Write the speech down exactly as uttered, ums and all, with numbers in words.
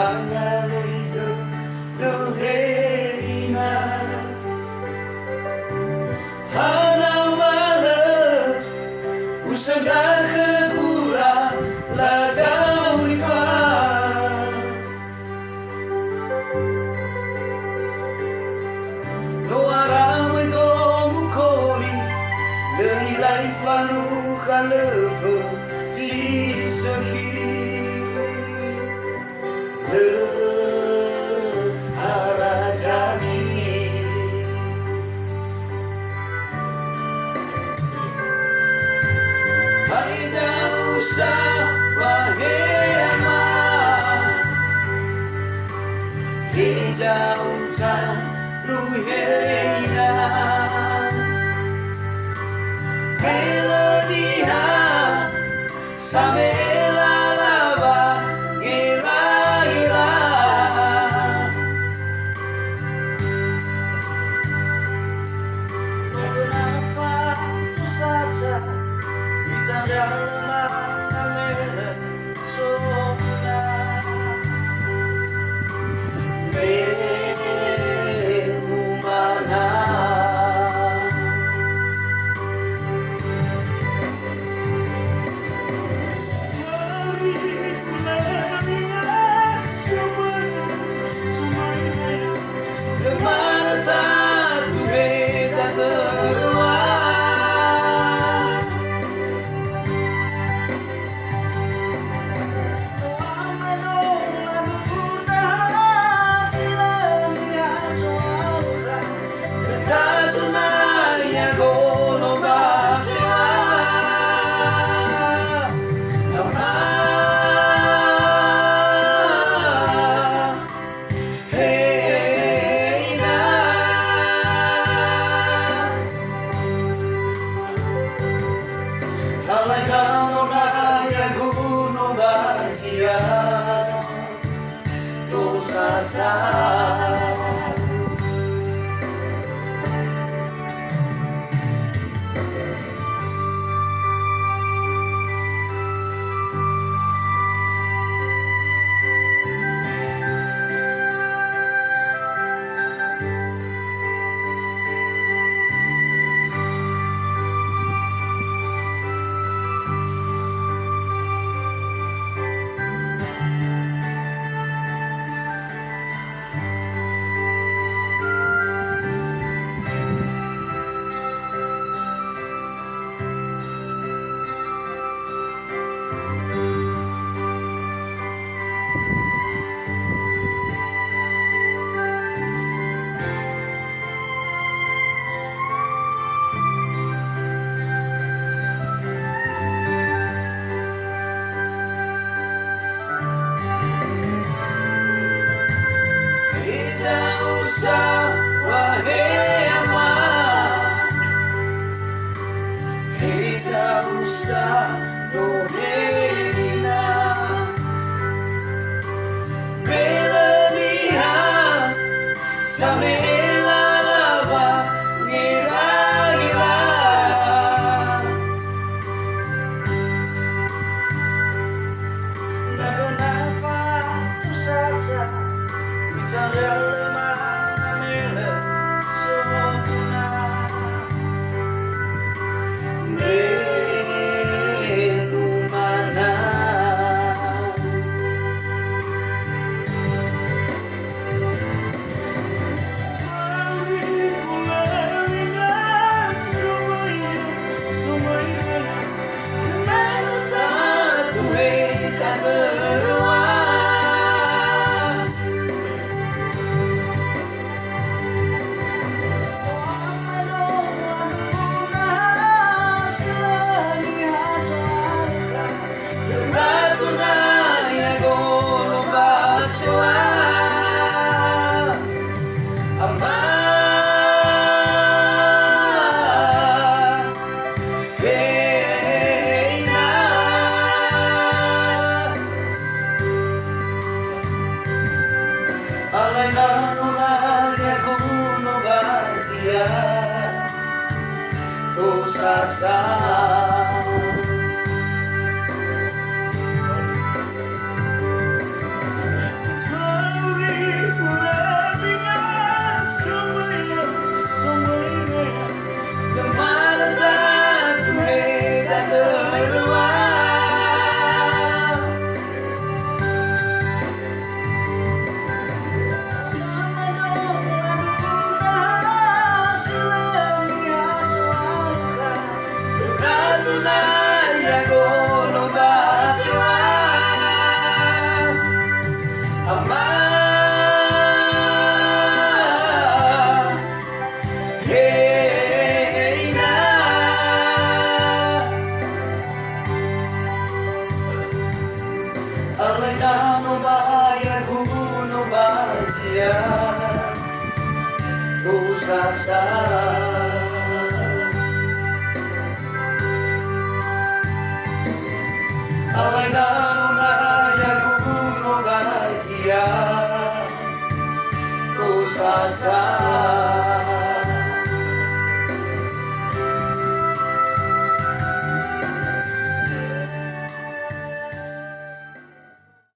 Angaloi dö-, döhera. Hana malö, usandra khögu la, la gauri fa. No ara möi do mukoli, lö irai falukha lö fö si sökhi. Lö harajani. Hadia usa waheama. Heza uta luheina. Helö niha, same'e lala wangeragera. Nono nafa tu sasa, itandra lama ngamele. He ina. Talai tanö naya gunung bahagia. Dosa sa. Heza usa waheama. Heza usa noherina. Melö niha, same'e lala wangeragera. Alai nanu naya gunung bahagia. Dosa sa. Pasang.